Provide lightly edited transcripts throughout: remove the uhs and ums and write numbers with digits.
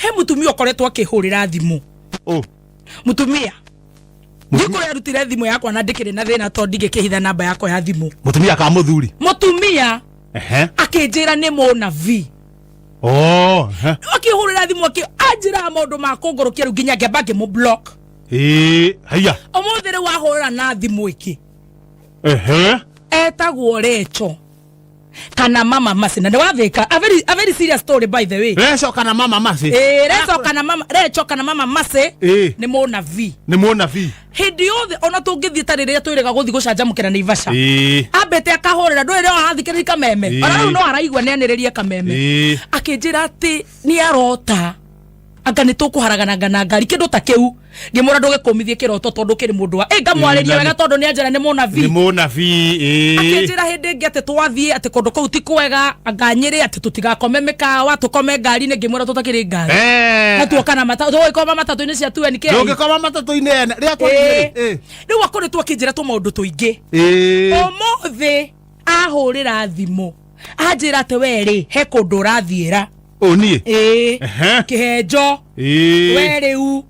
He mutumia ũkoretwo akĩhũrĩra thimũ. Oh. Mutumia ndikũrĩa arutire thimũ yakwa na ndĩkĩrĩ na thĩna tondũ ndingĩkĩhitha namba yakwa ya thimũ. Mutumia ka muthuri? Mutumia. Ehe. Akĩnjĩra nĩ mũnabii. Oh, ehe. Akĩhũrĩra thimũ anjĩraga maũndũ ma kũngũrũkia rĩu nginya ngĩamba ngĩmũ block. Ĩĩ, haiya. Ũmũthĩ rĩu ahũrĩra na thimũ ĩngĩ. Ehe. Etagwo Recho kana Mama Mercy, na nĩ wathĩka, a very serious story, by the way. Reco kana Mama Mercy? Ĩĩ, Recho kana Mama, Recho kana Mama Mercy. Ĩĩ. Nĩ mũnabii. Nĩ mũnabii. Hĩndĩ yothe ona tũngĩthiĩ ta rĩrĩa twĩrĩga gũthiĩ gũcanjamũkĩra Naivasha, Ĩĩ. ambĩte akahũrĩra ndũĩ rĩo arathikĩrĩria kameme. Ĩĩ. Ona rĩu no araigua nĩanĩrĩrie kameme. Ĩĩ. Akĩnjĩra atĩ nĩ arota anga nĩ tũkũharagananga na ngari, kĩndũ ta kĩu. Ngĩmwĩra ndũgĩkũmithie kĩroto tondũ kĩrĩ mũndũ wa ĩ ngamwarĩria Ĩĩ, wega tondũ nĩ anjĩra nĩ nĩ mũnabii. Mũnabii, ĩĩ. Akĩnjĩra hĩndĩ ĩngĩ atĩ twathiĩ atĩ kũndũ kũu ti kwega, anga Nyĩrĩ, atĩ tũtigakome mĩkawa, tũkome ngari-inĩ. Ngĩmwĩra tũtakĩrĩ ngari. Eh. Na tuoka na mata tũgĩkoma matatũ-inĩ cia 2NK. Ndũngĩkoma matatũ-inĩ ene rĩrĩa twathiĩ. Ĩĩ. Rĩu akoretwo akĩnjĩra tũmaũndũ tũingĩ. Ĩĩ. Ũmũthĩ ahũrĩra thimũ anjĩra atĩ we rĩ, he kũndũ ũrathiĩra. Ũ niĩ? Ĩĩ. Ehe. Kĩhenjo. Ĩĩ. We rĩu.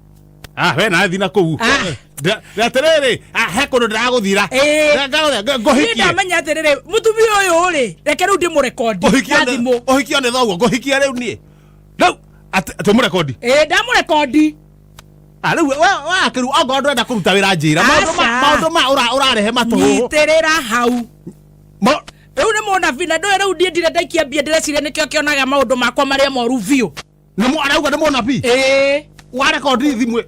Ah, we nathi na kũu. Ah. Atĩrĩrĩ, ah, he kũndũ ndĩragũthira. Ĩĩ. Ngagũthira, Niĩ ngũhikie. ndamenya atĩrĩrĩ, mũtumia ũyũ rĩ, reke rĩu ndĩmũrekondi Ũhikio na nĩ- thimũ. Ũhikio nĩ thoguo, ngũhikia rĩu niĩ. Rĩu, atĩ mũrekondi? Ĩĩ, ndamũrekondi. Ah, rĩu we akĩrĩu ongorwo ndũrenda kũruta wĩra njĩra. Maũndũ ma Aca. maũndũ ma ũrarehe matũhũhũ. Nyitĩrĩra hau. Rĩu nĩ mũnabii na ndũĩ rĩu ndiĩ ndirĩ ndaikia mbia, ndĩreciria nĩkĩo kĩonaga maũndũ makwa marĩa moru biũ. Nĩ arauga nĩ mũnabii. Ĩĩ. Warekondi thimũ.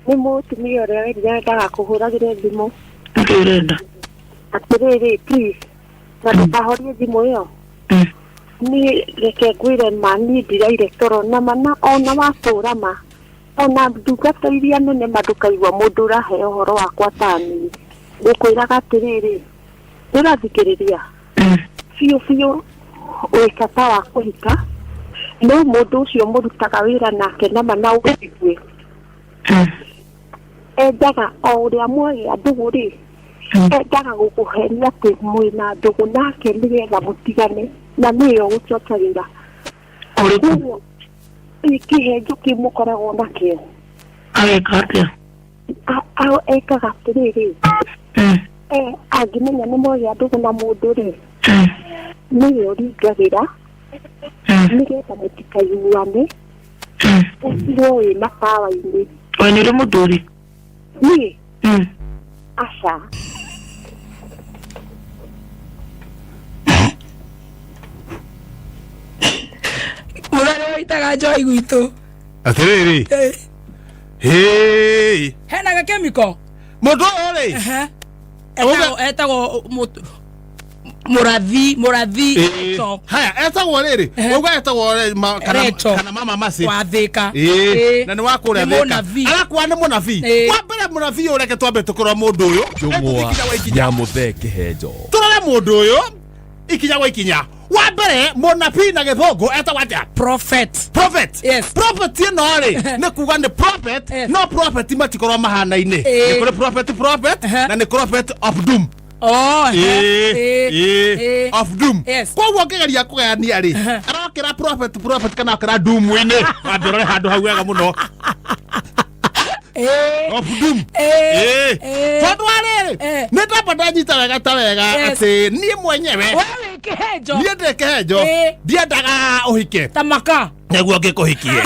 Nĩ mũtumia ũrĩa werire ndagakũhũragĩre thimũ. Nĩkĩ ũrenda? Atĩrĩrĩ, please, na ndũkahorie thimũ ĩyo. Niĩ reke ngwĩre ma, niĩ ndiraire toro na ma, na ona watũra ma, ona ndungata iria nene ma, ndũkaigua mũndũ ũrahe ũhoro wakwa ta niĩ. Ngũkwĩraga atĩrĩrĩ, ndũrathikĩrĩria biũ biũ, wĩ bata wa kũhika, no mũndũ ũcio mũrutaga wĩra nake nama na ũigue endaga o ũrĩa mwagĩa ndũgũ rĩ, endaga gũkũhenia atĩ mwĩna ndũgũ nake nĩgetha mũtigane, na nĩyo gũcocagĩra. Ũrĩkũ? Koguo ĩ kĩhenjo kĩu mũkoragwo nakĩo. Ageka atĩa? Ekaga atĩrĩrĩ, angĩmenya nĩ mwagĩa ndũgũ na mũndũ rĩ, nĩwe ũringagĩra nĩgetha mũtikaiguane, ũtigwo wĩ matawa-inĩ. We nĩ ũrĩ mũthuri? Niĩ? Aca. Mũthare waitaga njohi gwitũ. Atĩrĩrĩ. Hĩĩ. Hena gakemiko. Mũndũ ũyũ rĩ. Ehe. Etagwo mũrathi Ĩĩ. Recho. Haya, etagwo rĩrĩ. Ehe. Uga etagwo rĩ, kana Recho. kana Mama Mercy. Wathĩka. Ĩĩ. Ĩĩ. Na nĩ wa kũrĩa Nĩ Thĩka. mũnabii. Arakua nĩ mũnabii. Ĩĩ. Wa mbere mũnabii ũyũ, reke twambe tũkũrora mũndũ ũyũ. Njũng'wa Ikinya gwa ikinya. ya Mũthee Kĩhenjo. Tũrore mũndũ ũyũ ikinya gwa ikinya. Wa mbere, mũnabii na gĩthũngũ etagwo atĩa? Prophet. Prophet. Yes. Prophet ĩno rĩ, nĩ kuga nĩ prophet. Yes. No prophet matikorwo mahanaine. Ĩĩ. Nĩ kũrĩ prophet Ehe. na nĩ prophet of doom. Oh, ehe. Ĩĩ, Ĩĩ. ĩĩ, Ĩĩ. of doom. Yes. Koguo ngĩgeria kũgayania rĩ, arokĩra prophet kana okĩra doom-inĩ. Wambe ũrore handũ hau wega mũno. Ĩĩ. Of doom. Ĩĩ. Ĩĩ. Ĩĩ. Tondũ wa rĩrĩ, Eh. nĩ ndamba ndanyita wega ta wega Yes. atĩ niĩ mwenyewe We wĩ kĩhenjo. niĩ ndĩ kĩhenjo. Ĩĩ. Ndiendaga ũhike ta maka. Nĩguo ngĩkũhikie.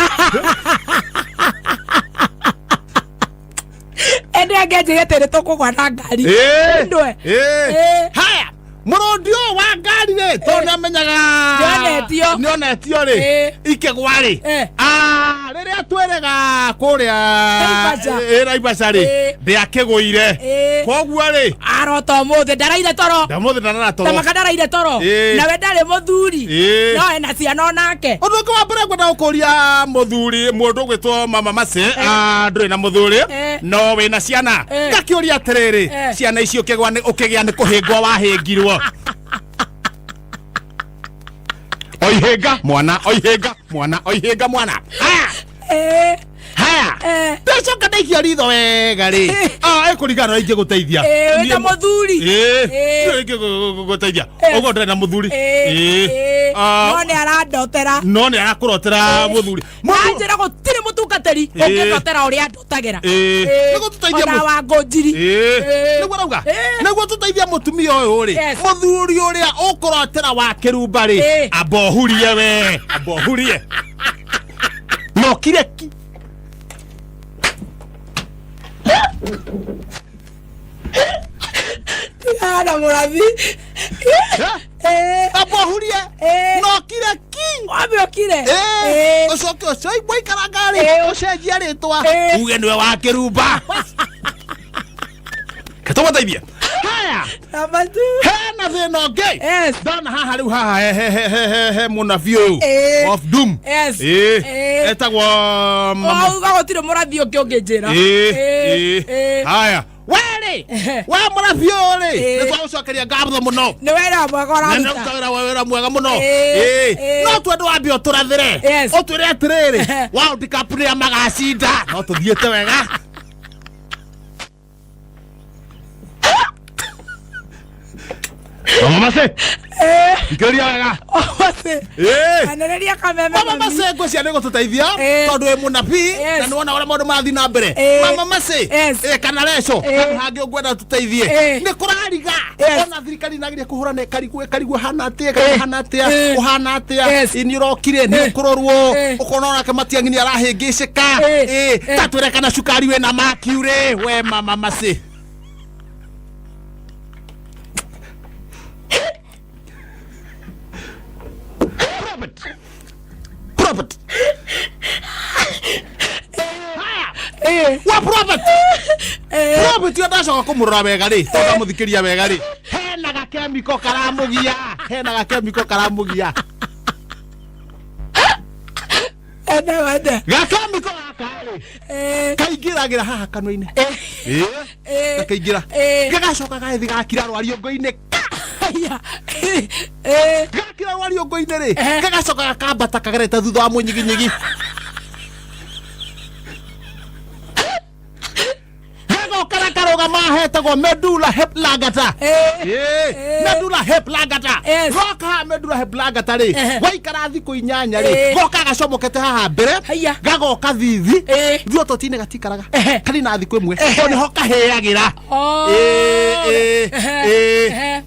Ende angĩanjĩre atĩ nĩ tũkũgwa na ngari. Ĩĩ. Ndwe. Ĩĩ. Ĩĩ. Haya, mũrũndi ũyũ wa ngari rĩ, tondũ nĩamenyaga Nĩonetio. nĩonetio rĩ, Ĩĩ. ikĩgwa rĩ, Eh. Ah, rĩrĩa twĩrĩga kũrĩa Naivasha. Ĩĩ, Naivasha rĩ, Ĩĩ. ndĩakĩgũire. Ĩĩ. Koguo rĩ, arota ũmũthĩ ndaraire toro. Ndamũthĩ ndarara toro. Tamaka ndaraire toro. Ĩĩ. Nawe ndarĩ mũthuri. Ĩĩ. No ena ciana onake. Ũndũ ũngĩ wa mbere ngwenda gũkũria mũthuri, mũndũ ũgwĩtwo Mama Mercy, ah, ndũrĩ na mũthuri, Eh. no wĩna ciana. Eh. Ngakĩũria atĩrĩrĩ, Eh. ciana ici ũkĩgĩa nĩ kũhĩngwo wahĩngirwo? Oihĩnga mwana, oihĩnga mwana, oihĩnga mwana. Haya. Ĩĩ. Haya. Haya. Eh. Ndacoka ndaikia ritho wega rĩ. Ah, ĩkũringana na ingĩgũteithia. Eh, wĩta Niĩ- mũthuri. Ĩĩ. Eh. Niĩ ingĩgũteithia. Eh. Ũguo ndĩrĩ na mũthuri. Eh, Ĩĩ. eh. Ah, No nĩ arandotera. no nĩ arakũrotera mũthuri. Mũthuri- Anjĩra gũtirĩ mũtungatĩri Eh. ũngĩndotera ũrĩa andotagĩra. Eh. Eh. Nĩguo tũteithie Ona mũ- wa ngũnjiri. Ĩĩ. Eh. Nĩguo arauga Eh. nĩguo tũteithie mũtumia ũyũ rĩ Yes. mũthuri ũrĩa ũkũrotera wa kĩrumba rĩ Eh. amba ũhurie we amba ũhurie na ũkire ki Tigana mũrathi. Eh? Eh. amba ũhurie Eh. na ũkire ki Wambe ũkire. Eh, Eh. ũcoke ũcio waikaranga rĩ Eh. ũcenjie rĩtwa Eh. uge nĩwe wa kĩrumba ketũgũteithie haya Number two. hena thĩna ũngĩ Yes. ndona haha rĩu haha he he he he he he mũnabii ũyũ Eh. of doom Yes. Ĩĩ. Eh. etagwo mama- Wauga gũtirĩ mũrathi ũngĩ ũngĩnjĩra. Ĩĩ, Eh, ĩĩ. eh. haya werĩ Ehe. we mũrabii ũyũ rĩ Eh. nĩ twagũcokeria ngatho mũno Nĩ wĩra mwega Na nĩ ũraruta. ũruta wĩra wĩra mwega mũno Ĩĩ, Ĩĩ. ĩĩ. no twende wambe ũtũrathĩre Yes. ũtwĩre atĩrĩrĩ Ehe. World Cup nĩa magacinda no tũthiĩte wega Mama Mase thikĩrĩria wega Ose. Ĩĩ. Anĩrĩria kameme Mama mami. Mase ngwĩciria nĩ gũtũteithia Ĩĩ. tondũ wĩ mũnabii Yes. na nĩwona ũrĩa maũndũ marathiĩ na mbere Ĩĩ. Mama Mase Yes. ĩĩ, kana Reco Ĩĩ. handũ hangĩ ũngwenda tũteithie Ĩĩ. nĩ kũrariga Yes. ona thirikari inageria kũhũrana ĩkarigwo ĩkarigwo ĩhana atĩa ĩkarigwo Ĩĩ. ĩhana atĩa Ĩĩ. ũhana atĩa Yes. Ĩ, nĩ ũrokire nĩ Ĩĩ. ũkũrorwo Ĩĩ. ũkona onake Matiang'i nĩ arahĩngĩcĩka Ĩĩ. Ĩĩ, Ĩĩ. ta twĩre kana cukari wĩna mercury we Mama Mase Prophet. Prophet. Eh. Wa prophet. Eh. Prophet yo ndacoka kũmũrora wega rĩ tondũ ndamũthikĩria wega rĩ hena gakemiko karamũgia hena gakemiko karamũgia Enda wenda. gakemiko gaka rĩ Eh. kaingĩragĩra haha kanua-inĩ Eh. Ĩĩ, Eh. gakaingĩra Eh. gagacoka gagĩthiĩ gakira rwariũngũ-inĩ Aya. Eh. gakira rwariũngũ-inĩ rĩ Eh. gagacoka gakambata kagerete thutha wa mũnyiginyigi gagoka na karũgama hetagwo medula heplagata Eh. Ĩĩ, medula heplagata Yes. goka haha medula heplagata rĩ Ehe. waikara thikũ inyanya rĩ Ĩĩ. goka gacomokete haha mbere Haiya. gagoka thithi Ĩĩ. ruototi-inĩ gatikaraga Ehe. karĩ na thikũ ĩmwe tondũ nĩho kahĩagĩra Oh. Ĩĩ, ĩĩ, Ehe. ĩĩ. Ehe.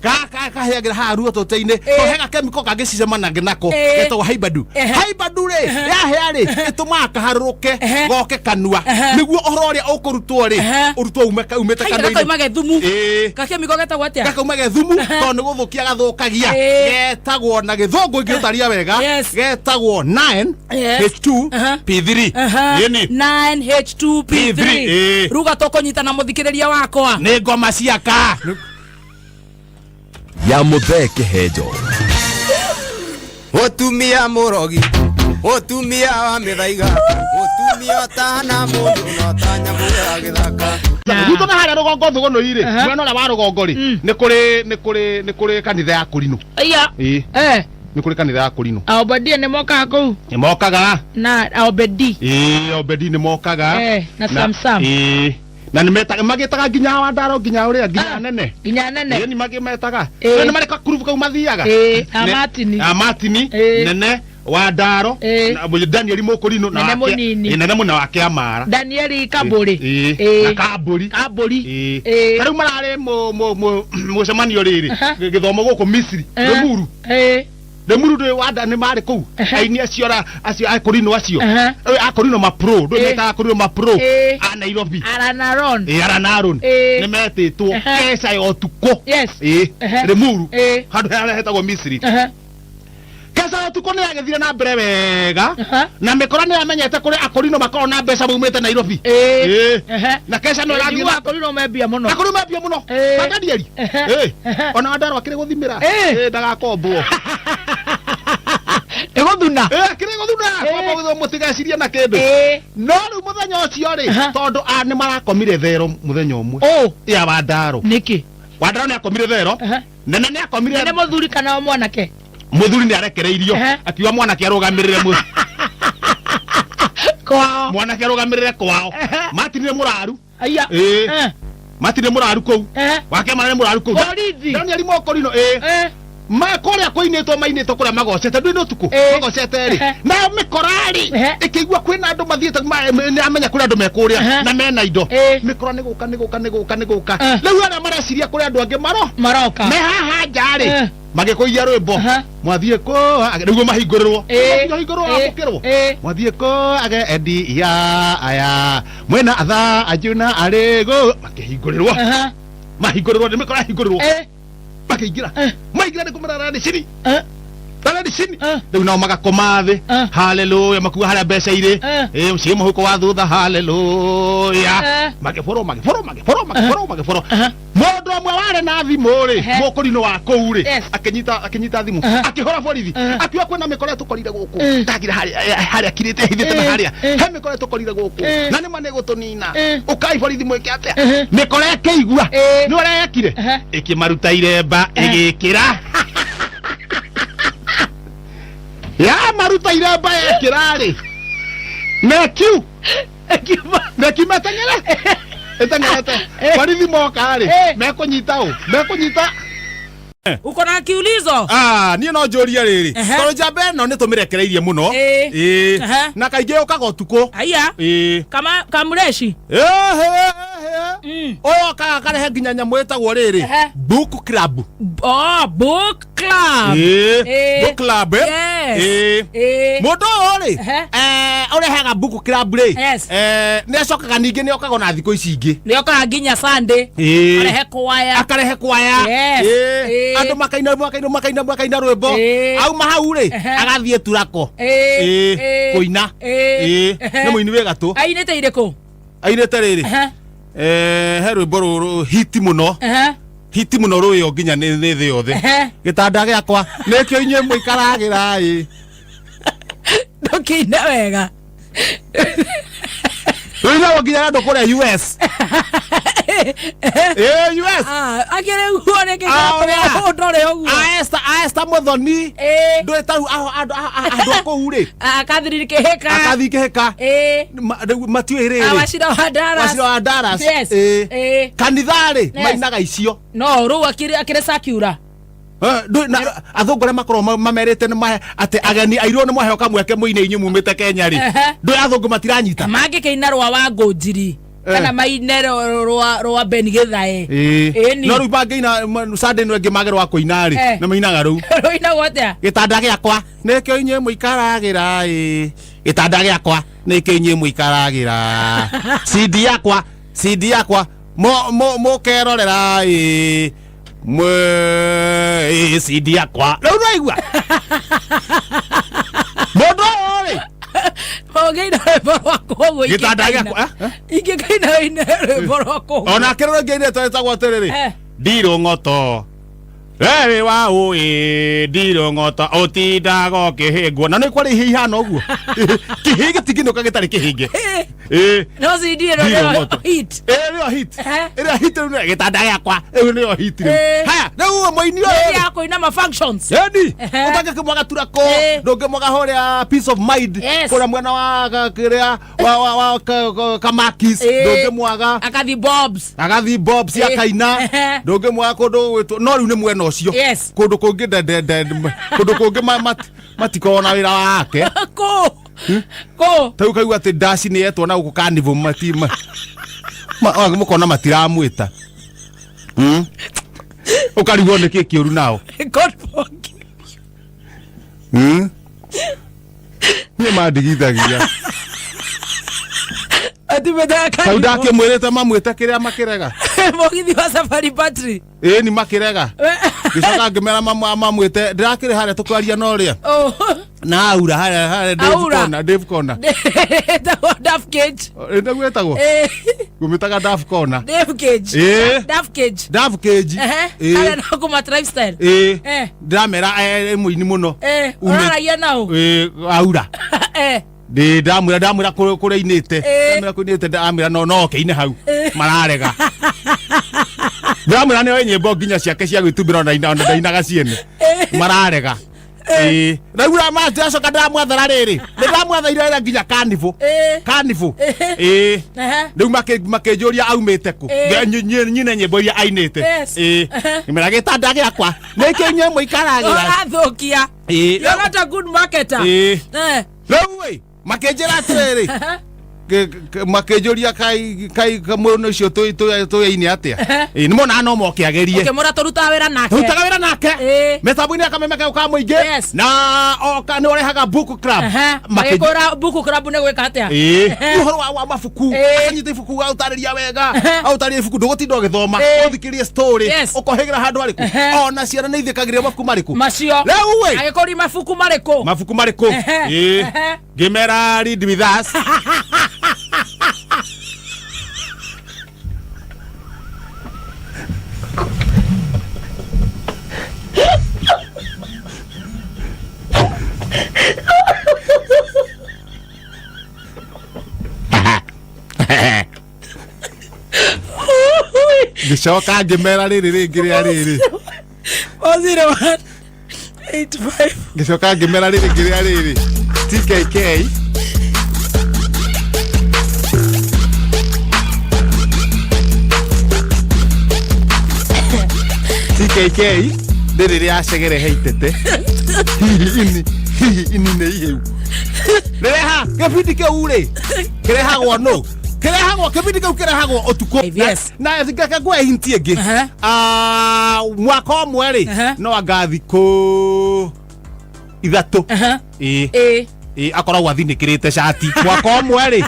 Kaheagĩra haha ruotote-inĩ tondũ he gakemiko kangĩcicemanagia nako Ĩĩ. getagwo haibadu Ehe. haibadu rĩ yahĩa rĩ ĩtũmaga kaharũrũke Ehe. goke kanua Ehe. nĩguo ũhoro ũrĩa ũkũrutwo rĩ Ehe. ũrutwo umĩte Haiya kanua-inĩ gakauma gethumu. Ĩĩ. Gakemiko getagwo atĩa? gakauma gethumu tondũ nĩ gũthũkia gathũkagia Ĩĩ. getagwo na gĩthũngũ ingĩũtaria wega Yes. getagwo 9 Yes. H2 Aha. P3 Aha. Ĩni. 9H2P3. P3, ĩĩ. Ruga tũkũnyitana mũthikĩrĩria wakwa. nĩ ngoma ciaka ya muthee kihenjo Mũtumia mũrogi mũtumia wa mĩthaiga mũtumia ũtahana mũndũ na ũta nyamũ ya gĩthaka gwitå na harĩa rũgongo thũgũnũi rĩ mwena ũrĩa wa rũgongo rĩ nĩ kũrĩ nĩ kũrĩ nĩ kũrĩ kanitha ya kũrinũ Aya. ĩĩ Eh. nĩ kũrĩ kanitha ya kũrinũ Aobadia nĩ mokaga kũu nĩ mokaga na Aobedi. ĩĩ obedi nĩ mokaga Eh, na Sam Sam. ĩĩ na nĩ metaga magĩtaga nginya wandaro nginya ũrĩa nginya Ah, nene Nginya nene. ĩĩ nĩ magĩmetaga Ĩĩ. nĩ marĩ kakurubu kau mathiaga Ĩĩ, a Ne- Martini. a Martini Ĩĩ. nene wandaro Ĩĩ. na Daniel Mũkũrinũ na Nene wake- mũnini. Ĩĩ, nene mũna wake amara Danieli Kaburi. Ĩĩ, Ĩĩ. na Kaburi Kaburi. Ĩĩ. Ĩĩ. ta rĩu mararĩ mũcemanio rĩrĩ Aha. gĩthomo gũkũ Misiri Eh. Limuru Ĩĩ. Limuru ndĩ wanda nĩ marĩ kũu Aha. aini acio ara acio akũrinũ acio Aha. Eh, akũrinũ mapro ndũ Ĩĩ. metaga akũrinũ mapro Ĩĩ. a Nairobi Aranaron. ĩ Aranaron Ĩĩ. nĩ metĩtwo Aha. keca ya ũtukũ Yes. ĩ Aha. Limuru Ĩĩ. handũ harĩa hetagwo Misiri Aha. keca ya ũtukũ nĩ yagĩthire na mbere wega Aha. na mĩkora nĩ yamenyete kũrĩa akũrinũ makoragwo na mbeca maumĩte Nairobi Ĩĩ. Ĩĩ. Aha. na keca no ĩrathiĩ Nĩguo na akorirwo membia mũno. akũrinũ membia mũno Ĩĩ. ta Danieli Ehe. Ĩĩ. Ehe. ona Wandaro akĩrĩ gũthimĩra Ĩĩ. Ĩĩ, ndagakombwo Ĩgũthuna. Ĩĩ, akĩrĩ gũthuna Ĩĩ. kwamba gũthwo mũtigecirie na kĩndũ Ĩĩ. no rĩu mũthenya ũcio rĩ Aha. tondũ a nĩ marakomire thero mũthenya ũmwe Ũ. ya Wandaro Nĩkĩ? Wandaro nĩ akomire thero Aha. nene nĩ akomire Nĩ mũthuri kana o mwanake? mũthuri nĩ arekereirio Ehe. akiuga mwanake arũgamĩrĩre mũ Kwao. Mwanake arũgamĩrĩre kwao. Ehe. Matinire mũraru. Aya. Ĩĩ. Eh. Matinire mũraru kũu. Eh. Wakĩama nĩ mũraru kũu. Borithi. Daniel Mokorino ĩĩ. Eh. Ma kũrĩa kũinĩtwo mainĩtwo kũrĩa magocete ndũĩ nĩ ũtukũ Ĩĩ. magocete rĩ Ehe. nayo mĩkora rĩ Ehe. ĩkĩigua kwĩna andũ mathiĩte nĩ amenya kũrĩ andũ mekũrĩa Ehe. na mena indo. Ĩĩ. Mĩkora nĩ gũka nĩ gũka nĩ gũka nĩ gũka. Eh. Rĩu arĩa mareciria kũrĩ andũ angĩ maro Maroka. me haha nja rĩ Eh. magĩkũiya rwĩmbo. Aha. Mwathiĩ kũ nĩguo mahingũrĩrwo. Ĩĩ. Mahingũrĩrwo Ĩĩ. amũkĩrwo. Ĩĩ. Mwathiĩ kũ age endi ya aya mwena atha anjuna arĩgũ makĩhingũrĩrwo. Aha. Mahingũrĩrwo nĩ mĩkora yahingũrĩrwo. Eh. Makĩingĩra. Eh. Maingĩra nĩ kũmera rani cini. Eh. Rani cini. Eh. Rĩu nao magakoma thĩ. Eh. Haleluya makuga harĩa mbeca irĩ. Eh. Ĩĩ ciĩ mũhuko wa thutha haleluya. Eh. Magĩborwo magĩborwo magĩborwo magĩborwo magĩborwo. Aha. Mũndũ ũmwe warĩ na thimũ rĩ Ehe. mũkũrinũ wa kũu rĩ Yes. akĩnyita akĩnyita thimũ Aha. akĩhũra borithi Aha. akiuga kwĩna mĩkora tũkorire gũkũ Eh. ndagira harĩa harĩa kirĩte hithĩte na Eh. harĩa Eh. he mĩkora tũkorire gũkũ Eh. na nĩma nĩ gũtũnina. Eh. Ũkai borithi mwĩke atĩa. Ehe. Mĩkora ĩkĩigua Eh. nĩ ũrĩa yekire. Aha. Ĩkĩmaruta iremba ĩgĩkĩra ya maruta iremba yekĩra rĩ nekiu nekiu meteng'ere ĩteng'erete borithi moka rĩ Eh. mekũnyita ũ mekũnyita. Uko na kiulizo? Ah, niĩ no njũrie rĩrĩ Ehe. tondũ njamba ĩno nĩ tũmĩrekereirie mũno. Ĩĩ. Ĩĩ. Ehe. Na kaingĩ yũkaga ũtukũ. Aya. Ĩĩ. Kama kamureshi. Ĩhĩ, ĩhĩ. Ũyũ okaga akarehe nginya nyamũ ĩtagwo rĩrĩ Ehe. book club. Oh, book club. Ĩĩ. Ĩĩ. Book club eh? Yes. Ĩĩ. Ĩĩ. Mũndũ ũyũ rĩ Ehe. ũrehaga book club rĩ Yes. nĩ acokaga ningĩ nĩ okaga ona thikũ ici ingĩ. Nĩ okaga nginya Sunday. Ĩĩ. Arehe kwaya. Akarehe kwaya. Yes. Ĩĩ. Ĩĩ. Andũ makaina makaina makaina makaina rwĩmbo. Ĩĩ. Auma hau rĩ Ehe. agathiĩ turako. Ĩĩ. Ĩĩ. Ĩĩ. Kũina. Ĩĩ. Ĩĩ. Ehe. Nĩ mũini wĩ gatũ. Ainĩte irĩkũ? Ainĩte rĩrĩ Ehe. He rwĩmbo rũrũ hiti mũno. Ehe. Hiti mũno rũĩo nginya nĩ thĩ yothe. Ehe. Gĩtanda gĩakwa nĩkĩo inyuĩ mũikaragĩra ĩ. Ndũkĩine wega. Rũinagwo nginya nĩ andũ kũrĩa US. Ĩĩ US. Ah, akĩrĩ guo rĩngĩ Ah, ũrĩa. ũndore ũguo. A Esther a Esther Muthoni. Ĩĩ. Ndũĩ tarĩu andũ andũ a kũu rĩ Ah, Catherine Kĩhĩka. akathiĩ kĩhĩka. Ĩĩ. Rĩu matiũĩ Ah, rĩrĩ Wachira wa Dallas. Wachira wa Dallas. Yes. Ĩĩ. Ĩĩ. Kanitha rĩ Yes. mainaga icio. No, rĩu akĩrĩ akĩrĩ sakiura. Eh, ndũĩ na athũngũ arĩa makoragwo mamerĩte nĩ mahe atĩ ageni airũ nĩ mwaheo kamweke mũine inyuĩ mumĩte Kenya rĩ Ehe. ndũĩ athũngũ matiranyita. Mangĩkĩina rwa wa Ngũnjiri Eh. kana maine rwa Ben Githae. Ĩĩ. Ĩni. No rĩu mangĩina Sunday ĩno ĩngĩ magerwo wa kũina rĩ Eh. nĩ mainaga rĩu Rũinagwo atĩa? gĩtanda gĩakwa nĩkĩo inyuĩ mũikaragĩra ĩ gĩtanda gĩakwa nĩkĩo inyuĩ mũikaragĩra CD yakwa CD yakwa mũkerorera ĩ ĩ CD yakwa rĩu nĩwaigua mũndũ ũyũ rĩ Ũngĩina rwĩmbo rwakwa ũguo Gĩtanda ingĩkaina. gĩakwa, eh, eh? Ingĩkaina ũine rwĩmbo rwakwa ũguo. onake rũrũ ĩngĩ ĩtagwo atĩrĩrĩ Eh. ndirũng'oto rerĩ wa ũĩ ndirũng'oto ũtindaga ũkĩhĩngwo na nĩ kwarĩ ihĩ ihana ũguo kĩhĩ gĩtingĩnũka gĩtarĩ kĩhĩnge. Ĩĩ. No CD ĩno nĩyo Ndirũng'oto. hit. Ĩĩ nĩyo hit. Ehe. Ĩrĩa hit rĩu nĩyo gĩtanda gĩakwa rĩu nĩyo hit rĩu. Eh. Haya rĩu mũini ũyũ Nĩ ya kũina ma functions. Eni Ehe. ũtangĩkĩmwaga turako Eh. ndũngĩmwaga harĩa peace of mind Yes. kũrĩa mwena wa kĩrĩa wa Kamakis Ĩĩ. ndũngĩmwaga Akathi Bobs. agathi bob Eh. akaina Ehe. ndũngĩmwaga kũndũ gwĩtwo no rĩu nĩ mwena ũcio. Yes. Kũndũ kũngĩ kũndũ kũngĩ matikoragwo na wĩra wake. Kũ? Kũ? Ta rĩu kaigua atĩ ndaci nĩ yetwo na gũkũ kanivo mati mũkona matiramwĩta. Ũkarigwo nĩ kĩ kĩũru nao. God forgive. Niĩ mandigithagia. Atimetaga Tau ndakĩmwĩrĩte mamwĩte kĩrĩa makĩrega. Mũgithi wa Safari Battery. Ĩĩ ni makĩrega ngĩcoka ngĩmera mamwĩte ndĩrakĩrĩ harĩa tũkwaria na ũrĩa Oh. na aura harĩa harĩa Dave Aura. Corner Dave Corner. Ĩtagwo Dove Cage. Ĩ, nĩguo ĩtagwo. Eh, ngũmĩtaga Dove Corner. Dave Cage. Ĩĩ. Dove Cage. Dove Cage. Ehe. Ĩĩ. Harĩa no kuma lifestyle. Ĩĩ. Eh. Ndĩramera mũini mũno. Eh, Ume- ũraragia nao. Ĩĩ, aura. Eh. Ndĩ ndamwĩra ndamwĩra kũrĩa inĩte. Ĩĩ. Ndamwĩra kũrĩa inĩte ndamwĩra no no kĩine hau. Ĩĩ. Mararega. Ndamwĩra nĩoĩ nyĩmbo nginya ciake cia gwĩtumbĩra ona ona ndainaga ciene. Ĩĩ. Mararega. Ĩĩ. Rĩu rama ndĩracoka ndĩramwathara rĩrĩ nĩ ndamwathaire wĩra nginya kanibũ. Kanibũ. Ĩĩ. Rĩu makĩnjũria aumĩte kũ. Nyine nyĩmbo iria ainĩte. Ĩĩ. Ngĩmera gĩtanda gĩakwa nĩkĩo inyuĩ mũikaragĩra. Ũrathũkia. Ĩĩ. You're not a good marketer. Ĩĩ. Rĩu ĩ makĩnjĩra atĩrĩrĩ, makĩnjũria kai kai mũndũ ũcio tũyaine atĩa. Ĩĩ, nĩ monaga no moke agerie. Ũkĩmũra tũrutaga wĩra nake. Tũrutaga wĩra nake mĩtambo-inĩ ya kameme kau ka mũingĩ. Na oka nĩ ũrehaga book club. Magĩkũra buku club nĩ gwĩka atĩa? Ĩĩ. Nĩ ũhoro wa mabuku. Akanyita ibuku agũtarĩria wega, agũtarĩria ibuku ndũgũtinda ũgĩthoma, ũthikĩrie story, ũkohĩgĩra handũ harĩkũ. Ona ciana nĩ ithĩkagĩria mabuku marĩkũ macio. Rĩu ĩ Agĩkũri mabuku marĩkũ? Mabuku marĩkũ? Ĩĩ. Ngĩmera read with us. Ngĩcoka ngĩmera rĩrĩ rĩngĩ rĩa rĩrĩ. 0185. Ngĩcoka ngĩmera rĩrĩ rĩngĩ rĩa rĩrĩ TKK. TKK rĩrĩ rĩa cegere he itete hihi ini hihi ini nĩ ihĩu rĩreha gĩbindi kĩu rĩ kĩrehagwo nũ kĩrehagwo kĩbindi kĩu kĩrehagwo ũtukũ. Na ngeke ngwe hinti ĩngĩ. Ah, mwaka ũmwe rĩ no anga thikũ 3. Ĩĩ. Ĩĩ, akoragwo athinĩkĩrĩte cati mwaka ũmwe rĩ.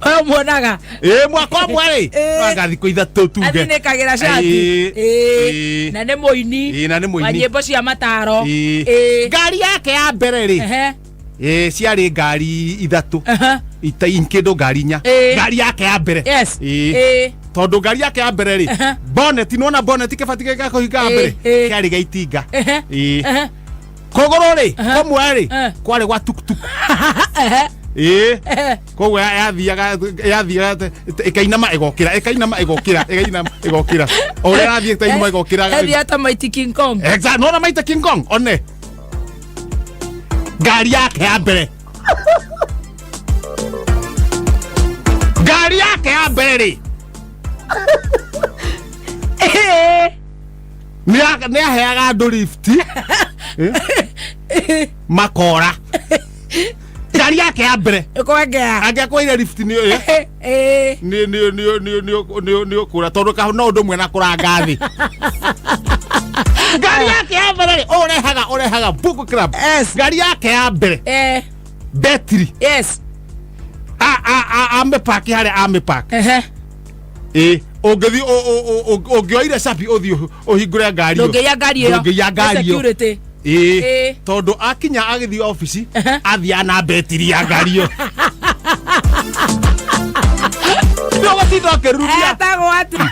Ũyũ muonaga. Ĩĩ, mwaka ũmwe rĩ no anga thikũ 3 tuge. Athinĩkagĩra cati. Ĩĩ. Ĩĩ. Na nĩ mũini. Ĩĩ, na nĩ mũini. Wa nyĩmbo cia mataro. Ĩĩ. Ĩĩ. Ngari yake ya mbere rĩ ĩĩ ciarĩ ngari 3 kĩndũ ngari 4. Ngari yake ya mbere. Ĩĩ. Tondũ ngari yake ya mbere rĩ bonnet nĩwona bonnet kĩbati gĩa kũhinga mbere kĩarĩ gĩa itinga. Ĩĩ. Kũgũrũ rĩ kũmwe rĩ kwarĩ gwa tuktuk. Ĩĩ. Koguo yathiaga yathiaga ĩkainama ĩgokĩra ĩkainama ĩgokĩra ĩkainama ĩgokĩra o ũrĩa ĩrathiĩ ĩkainama ĩgokĩra. Yathiaga ta Mighty King Kong. Exact, nona Mighty King Kong one ngari yake ya mbere ngari yake ya mbere rĩ nĩ aheaga andũ lift makora ngari yake ya mbere. Ĩkwengea. Angĩakwaire lift nĩ nĩ nĩ nĩ nĩ nĩ nĩ nĩ ũkũra tondũ ka no ũndũ ũmwe na kũranga thĩ. Ngari yake ya mbere rĩ ũrehaga ũrehaga book club. Ngari yake ya mbere betiri amĩpaki harĩa amĩpaki. Ĩĩ, ũngĩthiĩ ũngĩoire cabi ũthiĩ ũhingũre ngari ĩyo. Ndũngĩiya ngari ĩyo. Ndũngĩiya ngari ĩyo. Security. Ĩĩ. Ĩĩ. Tondũ akinya agĩthiĩ obici athiaga na betiri ya ngari ĩyo nĩũgũtinda ũkĩruria. Etagwo atĩa?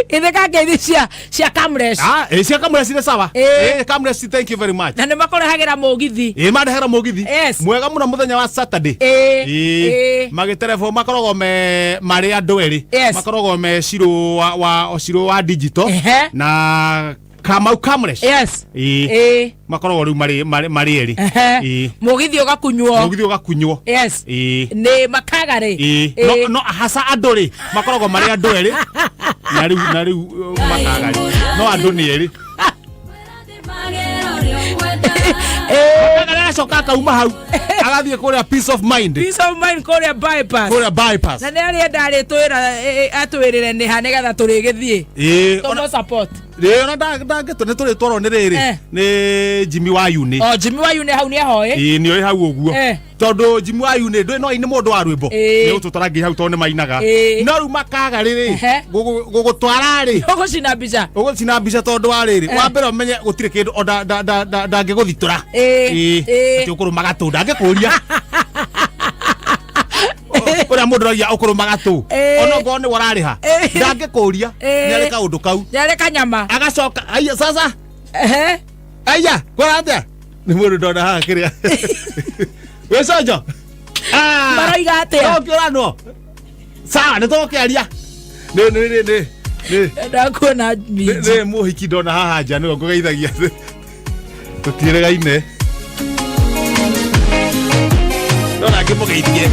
Ithe kangeithi cia cia Kamresh. Ah, ĩĩ, cia Kamresh nĩ sawa. Ĩĩ. Ĩĩ, Kamresh, thank you very much. Na nĩ makũrehagĩra mũgithi. Ĩĩ, mandehera mũgithi Yes. mwega mũno mũthenya wa Saturday. Ĩĩ. Ĩĩ. Ĩĩ. Magĩterebo makoragwo me marĩ andũ erĩ. Yes. Makoragwo me Cirũ wa wa Cirũ wa digital na Kamau Kamresh. Yes. Ĩĩ. Ĩĩ. Makoragwo rĩu marĩ marĩ marĩ erĩ. Ĩĩ. Mũgithi ũgakunywo. Mũgithi ũgakunywo. Yes. Ĩĩ. Nĩ makaga rĩ. Ĩĩ. No no hasa andũ rĩ makoragwo marĩ andũ erĩ na rĩu na rĩu makaga rĩ no andũ nĩ erĩ. Makaga acoka akauma hau agathiĩ kũrĩa peace of mind. Peace of mind kũrĩa bypass. Kũrĩa bypass. Na nĩ arĩenda arĩtwĩra atwĩrĩre nĩ ha nĩgetha tũrĩgĩthiĩ. Ĩĩ. Tũmũ support. Rĩ ona ndangĩtwo nĩ tũrĩtwarwo nĩ rĩrĩ nĩ Jimmy wa Yuni. O Jimmy wa Yuni hau nĩ ahoĩ. Ĩĩ, nĩ ũrĩ hau ũguo. Tondũ Jimmy wa Yuni ndũĩ no aine mũndũ wa rwĩmbo. Ĩĩ. Nĩ ũtũtwara nginya hau tondũ nĩ mainaga. Ĩĩ. No rĩu makaga rĩrĩ gũgũtwara rĩ ũgũcina mbica. Ũgũcina mbica tondũ wa rĩrĩ wa mbere ũmenye gũtirĩ kĩndũ o ndangĩgũthitũra. Ĩĩ. Ĩĩ. Ĩĩ. Atĩ ũkũrũma gatũ ndangĩkũria ũrĩa mũndũ aragia ũkũrũma gatũ Ĩĩ. ona ngorwo nĩwe ũrarĩha ndangĩkũria. Ĩĩ. Nĩ arĩ kaũndũ kau. Nĩ arĩ kanyama. Agacoka aya sasa aya kwara atĩa nĩ mũndũ ndona haha kĩrĩa wĩ conjo. Maroiga atĩa? No kĩũranwo sawa nĩ tũgũkĩaria nĩ nĩ nĩ nĩ Ndakuona minji. Nĩ mũhiki ndona haha nja nĩwe ngũgeithagia tũtiĩrĩgaine ndona ngĩmũgeithie.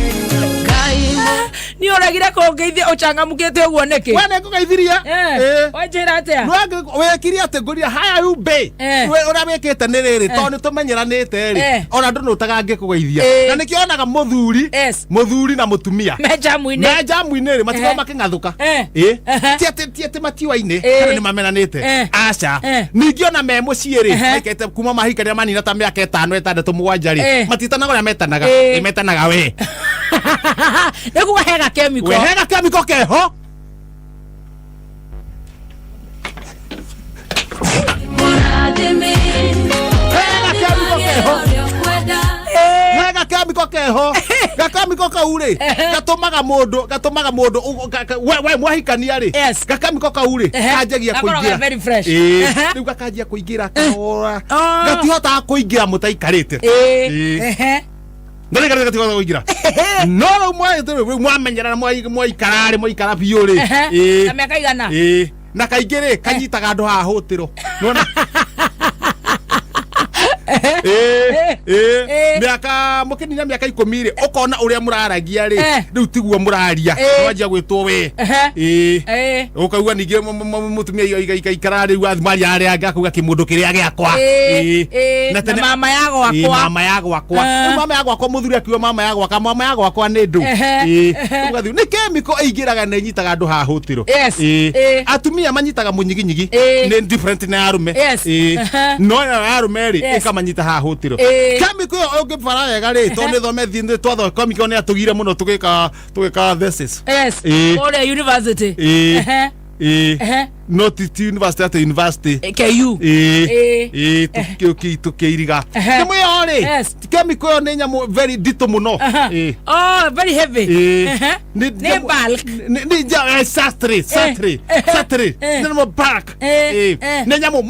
Nĩ ũregire kũngeithia ũcangamũkĩte ũguo nĩkĩ? We nĩ ngũgeithirie. Ĩĩ. Wanjĩra atĩa? Wekire atĩ ngũria haya yumbe. Eh. We ũrĩa wĩkĩte nĩ rĩrĩ tondũ nĩ tũmenyeranĩte rĩ Eh. ona ndũnũtaga ngĩkũgeithia Eh. na nĩkĩo onaga mũthuri Yes. mũthuri na mũtumia Me njamu-inĩ. me njamu-inĩ rĩ matikoragwo Ehe. makĩng'athũka. Eh. Ĩ. Ehe. Ti atĩ matiwaine Eh. kana nĩ mamenanĩte. Eh. Aca. Eh. Ningĩ ona me mũciĩ rĩ Ehe. maikarĩte kuma mahikanĩra manina ta mĩaka ĩtano ĩtandatũ mũgwanja rĩ Eh. matiĩtanaga ũrĩa metanaga. Eh. Ĩ, metanaga we. Nĩ kuga he gakemiko. We he gakemiko keho. He gakemiko keho. He gakemiko keho. Gakemiko kau rĩ gatũmaga mũndũ we mwahikania rĩ Yes. gakemiko kau rĩ Ehe. kanjagia Gakoragwo kũingĩra. very fresh. Ĩĩ. Ehe. Rĩu gakanjia kũingĩra kahora. Oh. Gatihotaga kũingĩra mũtaikarĩte. Ĩĩ. Ĩĩ. Ehe. Ndari gatihotaga kũingĩra no rĩu rĩu mwamenyerana mwaikara rĩ mwaikara biũ rĩ. Ehe. Ĩĩ. Na mĩaka igana? Ĩĩ. Na kaingĩ rĩ kanyitaga andũ haha hũtĩro nĩwona. Ĩĩ, ĩĩ. Eh. Mĩaka mũkĩnina mĩaka 10 rĩ ũkona ũrĩa mũraragia rĩ Eh. rĩu tiguo mũraria Eh. mwanjia gwĩtwo we. Ehe. Ĩĩ. Ĩĩ. Ũkaigua ningĩ mũtumia igaikara rĩu athimaria arĩa angĩ akauga kĩmũndũ kĩrĩa gĩakwa. Ĩĩ, Ĩĩ. ĩĩ. Na tene- mama ya Ĩĩ, gwakwa. mama ya gwakwa. Eh. Rĩu mama ya gwakwa mũthuri akiuga mama ya gwakwa mama ya gwakwa nĩ ndũ. Ehe, Ĩĩ. ehe. Ũgathiĩ nĩ kemiko ĩingĩraga na ĩnyitaga andũ haha hũtĩro. Yes. Ĩĩ. Ĩĩ. Atumia manyitaga mũnyiginyigi Ĩĩ. nĩ different na ya arũme. Yes. Ĩĩ. Ehe. No ya arũme rĩ Yes. ĩkamanyita haha hũtĩro. Ĩĩ. Kemiko ĩyo ũngĩbara wega rĩ tondũ nĩ thomethi nĩ twatho kemiko nĩ atũgire mũno tũgĩka thesis. Yes. Ĩĩ. Kũrĩa university. Ĩĩ. Ehe. Ĩĩ. Ehe. No ti university atĩ university. KU. Ĩĩ. Ĩĩ. Ĩĩ tũkĩiriga. Ehe. Nyamũ ĩyo rĩ Yes. kemiko ĩyo nĩ nyamũ very nditũ mũno. Aha. Ĩĩ. Oh, very heavy. Ĩĩ. Ehe. Nĩ bulk. Nĩ satri satri Eh. satri Eh. nĩ nyamũ bulk. Eh. Ĩĩ. Eh. Nĩ nyamũ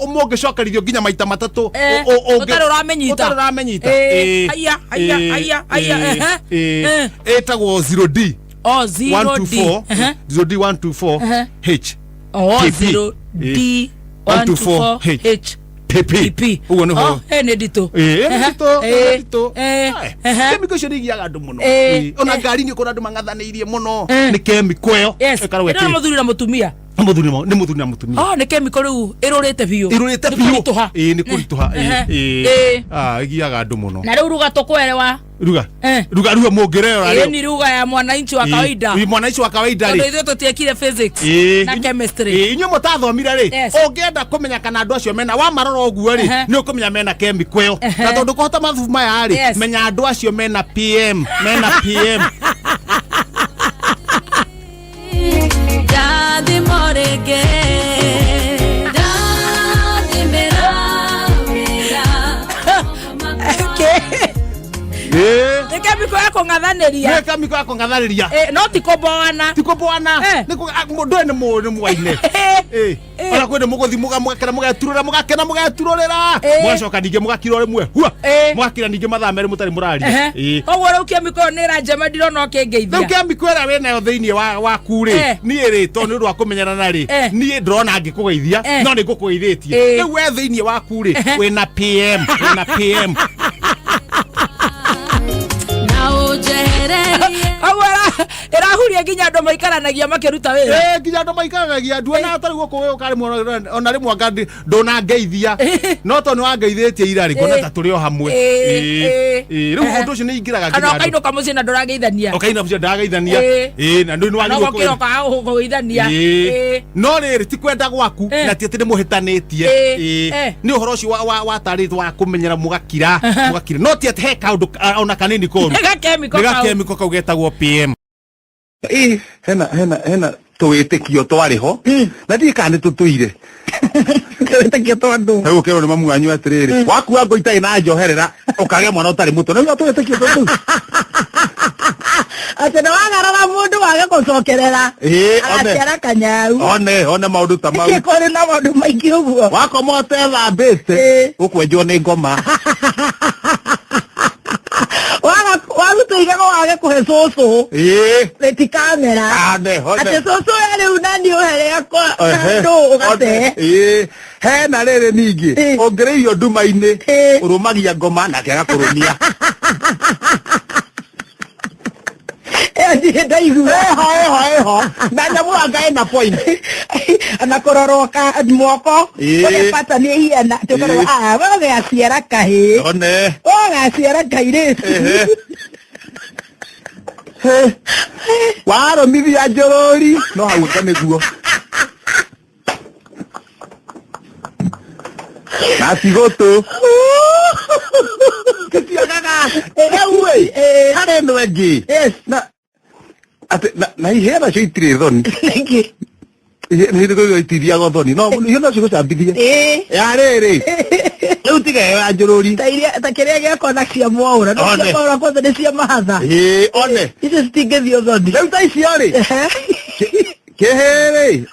mũngĩcokerithio nginya maita matatũ Eh. Ũtarĩ ũramĩnyita. ũtarĩ ũramĩnyita. Eh. Ĩĩ. Haya, haya, Ĩĩ. haya, haya. Ĩĩ. Ehe. Ĩĩ. Eh. Ĩtagwo 0D Oh, 0D. 124 Ehe. 0D 124 Ehe. H Oh, TP. 0D 124 124 H PP PP. ũguo nĩho Oh, ĩ nĩ nditũ. Ĩĩ, nĩ Ehe. nditũ, nĩ Ĩĩ. nditũ. Ĩĩ. Aye, Ehe. kemiko icio nĩ igiaga andũ mũno. Ĩĩ. Ĩĩ, ona Ĩĩ. ngari nĩ ũkona andũ mang'athanĩirie mũno Eh. nĩ kemiko ĩyo Yes. ĩkarwo Ĩno nĩ ĩkĩ- mũthuri na mũtumia. Nĩ mũthuri na- nĩ mũthuri na mũtumia. Oh, nĩ kemiko rĩu ĩrũrĩte biũ. Ĩrũrĩte Nĩ biũ. kũritũha. Ĩĩ, nĩ kũritũha. Ĩĩ, Ehe. ĩĩ. Ĩĩ. Ah, ĩgiaga andũ mũno. Na rĩu ruga tũkwerewa. Ruga. Eh. Ruga ruga mũngĩrerora Ĩĩ rĩu. ni ruga ya mwananchi wa Ĩĩ. kawaida. Ĩĩ, mwananchi wa kawaida Tondũ rĩ. ithuĩ tũtiekire physics Ĩĩ. na chemistry. Ĩĩ, inyuĩ mũtathomire rĩ Yes. ũngĩenda kũmenya kana andũ acio mena wamarora ũguo rĩ Ehe. nĩ ũkũmenya mena kemiko ĩyo Ehe. na tondũ kũhota mathubu maya rĩ Yes. menya andũ acio mena PM mena PM. Okay. Ĩĩ. Nĩ kemiko ya kũng'athanĩria. Nĩ kemiko ya kũng'athanĩria. Ĩĩ, no ti kũmboana. Ti kũmboana. Eh. Nĩ mũndũ nĩ nĩ mwaine. Ĩĩ. Ĩĩ. Ona kwĩ nĩ mũgũthi mũgakena mũgeturũra mũgakena mũgeturũrĩra. Ĩĩ. Mũgacoka ningĩ mũgakira o rĩmwe. Hua. Ĩĩ. Mũgakira ningĩ mathaa merĩ mũtarĩ mũraria. Ehe. Ĩĩ. Koguo rĩu kemiko ĩyo nĩ ĩranjema ndirona Rĩu ũkĩngeithia. kemiko ĩrĩa wĩnayo thĩinĩ waku rĩ Eh. niĩ rĩ tondũ nĩ ũndũ wa kũmenyerana rĩ Eh. niĩ ndĩrona ngĩkũgeithia Eh. no nĩ ngũkũgeithĩtie. Ĩĩ. Rĩu we thĩinĩ waku rĩ Ehe. wĩna PM wĩna PM. Koguo ĩrahuria nginya andũ maikaranagia makĩruta wĩra. Ĩĩ, nginya andũ maikaranagia nduona ta rĩu gũkũ ũka rĩmwe ona rĩmwe anga ndũnangeithia no tondũ nĩwangeithĩtie ira rĩ ngona Ĩĩ. ta tũrĩ o hamwe. Ĩĩ, Ĩĩ, ĩĩ. ĩĩ, rĩu Ehe. ũndũ ũcio nĩ ingĩraga Kana nginya andũ. ũkainũka mũciĩ na ndũrageithania. Ũkaina mũciĩ ndarageithania. Ĩĩ. Ĩĩ, na ndũ Kana nĩwagĩrĩirwo ũgokĩra ũkaga kũgeithania. Ĩĩ. Ĩĩ. No rĩrĩ ti kwenda gwaku Eh. na ti atĩ nĩ mũhĩtanĩtie. Ĩĩ. Ĩĩ. Eh. Nĩ ũhoro ũcio watarĩtwo wa kũmenyera mũgakira mũgakira no ti atĩ he kaũndũ ona kanini koru. Nĩ gakemiko Nĩ kau. gakemiko kau getagwo PM. Hena hena hena tũwĩtĩkio twarĩ ho na ndiĩ kana nĩ tũtũire. Wĩtĩkio twa andũ. Rĩu ũkerwo nĩ mamu wanyu atĩrĩrĩ wakua ngũ itarĩ na njoherera ũkagĩa mwana ũtarĩ mũtwe nĩguo tũwĩtĩkio tũtũ. Atĩ nĩ wagarara mũndũ wage gũcokerera. Ĩĩ, one. Agaciara kanyau. One one maũndũ ta mau. Nĩkĩ kũrĩ na maũndũ maingĩ ũguo? Wakoma ũtethambĩte Ĩĩ. ũkwenjwo nĩ ngoma. Waga waruta igego wage Wage kũhe cũcũ Ĩĩ. rĩtikamera. Ah, ne, hone. Atĩ cũcũ we rĩu nani ũhe rĩakwa Ehe. kandũ ũgate. Ĩĩ. Hena rĩrĩ ningĩ Ĩĩ. ũngĩrĩirio nduma-inĩ Ĩĩ. ũrũmagia ngoma nake agakũrũmia. Ĩyo ndirĩ ndaigua. Ĩho ĩho ĩho na nyamũ anga ĩna point. Na kũrorwo ka moko Ĩĩ. ũrĩa bata nĩ hiana atĩ ũkarorwo Ĩĩ. ah we ũgaciara kahĩĩ. One. Ũgaciara kairĩtu. Ehe. He. Warũmithia njũrũri no hau anga nĩguo. Na ti gũtũ. Tũtiagaga. Rĩu ĩ, Ĩĩ. harĩ ĩno ĩngĩ. Yes. Na atĩ na ihĩa nacio itirĩ thoni. Nĩkĩ? Ihĩa itiriagwo thoni. No ihĩa no cigũcambithie. Ĩĩ. Ya rĩrĩ. Rĩu tiga ĩyo ya njũrũri. Ta iria ta kĩrĩa gĩakwa na cia mwaũra. No One. cia mwaũra kwanza nĩ cia mahatha. Ĩĩ, one. Icio citingĩthiĩ thoni. Rĩu ta icio rĩ. Ehe. Kĩhĩ rĩ,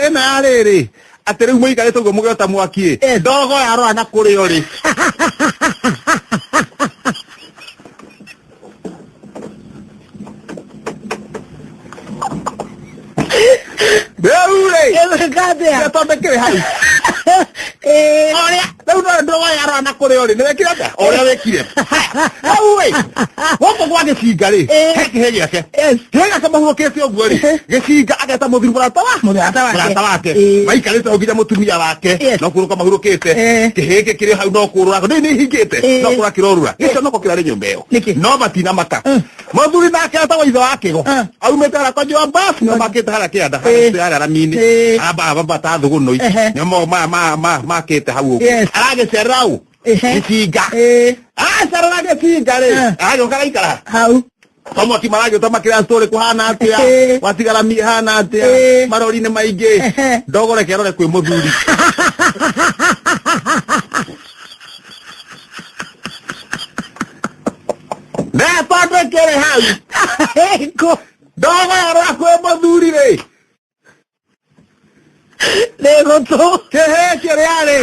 ĩno ya rĩrĩ atĩ rĩu mũikarĩte ũguo mũgĩota mwaki ĩ Yes. ndogo yarora na kũrĩo rĩ. Rĩu rĩ Ĩgwĩka atĩa? tondũ kĩrĩ hau Ĩĩ. ũrĩa rĩu no ndogo yarora na kũrĩo rĩ nĩwekire atĩa ũrĩa wĩkire hau ĩ gũkũ gwa gĩcinga rĩ Ĩĩ. he kĩhĩ gĩake Yes. kĩhĩ gĩake mahurũkĩte ũguo rĩ gĩcinga ageta mũthuri mũrata wa Mũrata wake. mũrata wake Ĩĩ. maikarĩte hau nginya mũtumia wake Yes. no kũrũka mahurũkĩte Ĩĩ. kĩhĩ gĩkĩ kĩrĩ hau no kũrũra nĩ nĩ hingĩte Ĩĩ. no kũrũra kĩrorũra gĩconoko kĩrarĩ nyũmba ĩyo Nĩkĩ? no matinamaka mũthuri nake etagwo ithe wa kĩgo aumĩte harĩa kwa Joa basi no makĩte harĩa kĩanda Ĩĩ. harĩa rami-inĩ Ĩĩ. aramba thũgũnũi Ehe. nĩmo makĩte hau ũguo Yes. aragĩcerera ũ Ehe. gĩcinga Ĩĩ. acerera gĩcinga rĩ Eh. aragĩũka araikara Hau. kamwaki maragĩũta makĩra story kũhana atĩa Ĩĩ. watigara mi hana atĩa Ĩĩ. marori nĩ maingĩ Ehe. ndogo reke arore kwĩ mũthuri. Ne tondũ kĩrĩ hau Ngũ. ndogo yarora kwĩ mũthuri rĩ Nĩ gũtũ. kĩhĩ kĩrĩa rĩ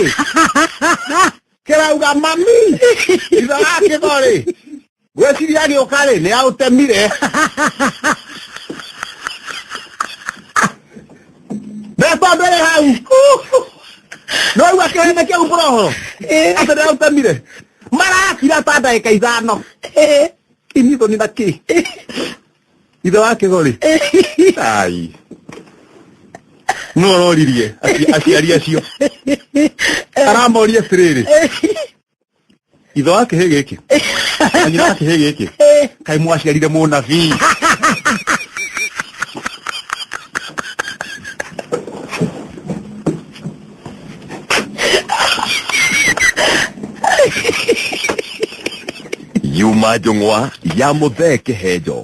kĩrauga mami ithe wa kĩgo rĩ ngwĩciria agĩũka rĩ nĩ aũtemire. Ne tondũ rĩ hau no rĩu akĩhĩ nĩkĩaumbũra ũhoro Ĩĩ. atĩ nĩ aũtemire marakira ta ndagĩka ithano Ĩĩ. ini thoni na kĩ ithe wa kĩgo rĩ ai no aroririe aciari acio aramoria atĩrĩrĩ ithe wa kĩhĩ gĩkĩ na nyina wa kĩhĩ gĩkĩ kaĩ mwaciarire mũnabii. Yuma Njũng'wa ya Mũthee Kĩhenjo.